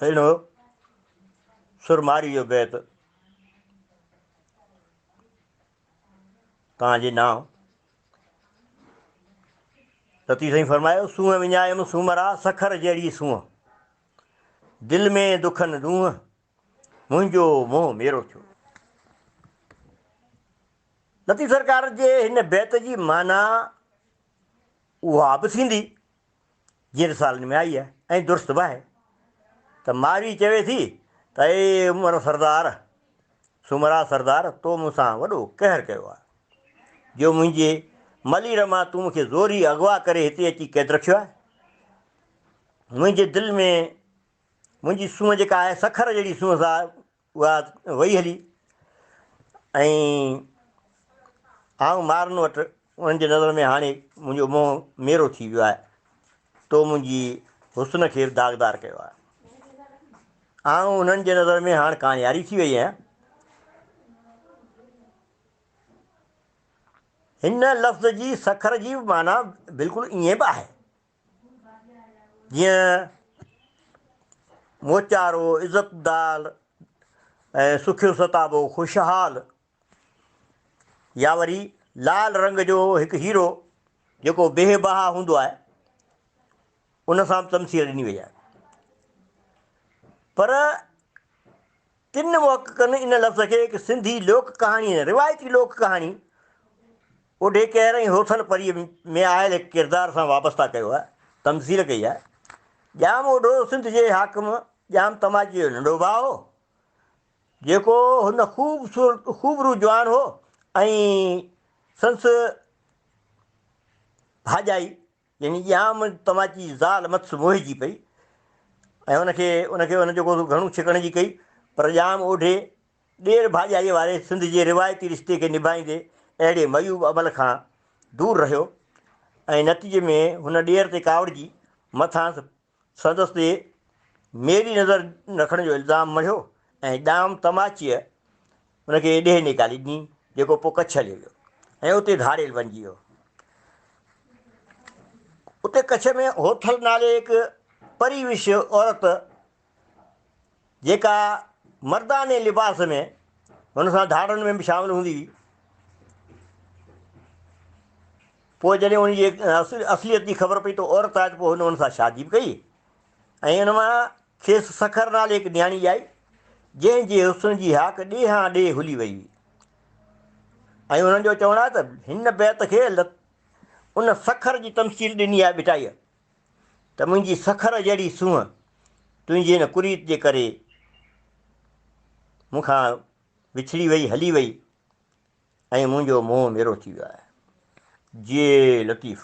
سهڻو سر مارئي جو بيت توهان جي نانء. لطيف سائين فرمايو، سونهن وڃايم سومرا، سکر جهڙي سونهن. دل ۾ دکن دونهن، منهنجو منهن ميرو ٿيو. لطيف سرڪار جي هن بيت جي معنيٰ اها به ٿيندي، جيئن رسالن ۾ آئي آهي ۽ درست به آهي ته ماروي چوي ٿي ته اي عمر سردار، سومرا سردار، تو مون سان وڏو قهر ڪيو آهي، جو منهنجي ملير مان تون مون کي زوري اغوا ڪري هتي اچي قيد رکيو آهي. منهنجي دل ۾ منهنجي سونهن جيڪا آهي سکر جهڙي سونهن سا اها وئي هلي ۽ آئون مارن وٽ انهن جي نظر ۾ هاڻي منهنجو منهن ميرو ٿي ويو آهي. تو منهنجي حسن کي به داغدار ڪيو آهي. آئون انهن جي نظر ۾ هاڻ ڪاڻياري ٿي وئي آهيان. هن لفظ جي سکر جي به معنيٰ بلڪل ائين به آهي. جيئن موچارو، عزتدار ۽ سکيو ستابو، خوشحال يا وري لال رنگ جو هڪ هيرو جيڪو بي بها هوندو آهي، ان سان به تمثيل ڏني وئي آهي. پر ڪن محققن ان لفظ کي هڪ سنڌي لوڪ ڪهاڻيء، روايتي لوڪ ڪهاڻي، اوڍي ڪهر ۽ هوٿل پريء ۾ آيل هڪ ڪردار سان وابسته ڪيو آهي، تمثيل ڪئي آهي. ڄام اوڍو سنڌ جي حاڪم ڄام تماچي جو ننڍو ڀاء هو، جيڪو هن خوبصورت خوبرو جوان هو ۽ سندس ڀاڄائي يعني ڄام تماچي جي زال مٿس موهجي پئي ۽ ان کي ان کي ان جيڪو گهڻو ڇڪڻ جي ڪئي پر ڄام اوڍي ڏير ڀاڄائيء واري سنڌ جي روايتي رشتي کي نڀائيندي اهڙي معيوب عمل کان دور رهيو ۽ نتيجي ۾ هن ڏير تي ڪاوڙجي مٿانس سندس تي ميري نظر رکڻ جو الزام مڙهيو ۽ ڄام تماچيء ان کي ڏيهه نيڪالي ڏني، جيڪو پوء ڪڇ هليو ويو ۽ اتي ڌاڙيل بنجي ويو. اتي ڪڇ ۾ هوٿل نالي هڪ پري وش عورت جيڪا مرداني لباس ۾ هن سان ڌاڙن ۾ به شامل هوندي هئي. پوء جڏهن ان جي اصليت جي خبر پئي ته عورت آهي ته پوء هن ان سان شادي به ڪئي ۽ ان مان کيس سکر نالي هڪ نياڻي ڄائي، جنهن جي حسن جي هاڪ ڏيهان ڏيهه هلي وئي هئي. ۽ انهن جو چوڻ آهي ته هن بيت کي ان سکر جي تمثيل ڏني آهي ڀٽائيء ته منهنجي سکر جهڙي سونهن تنهنجي هن ڪريت جي ڪري مون کان وڇڙي وئي، هلي وئي ۽ منهنجو منهن ميرو ٿي ويو آهي. جيئي لطيف.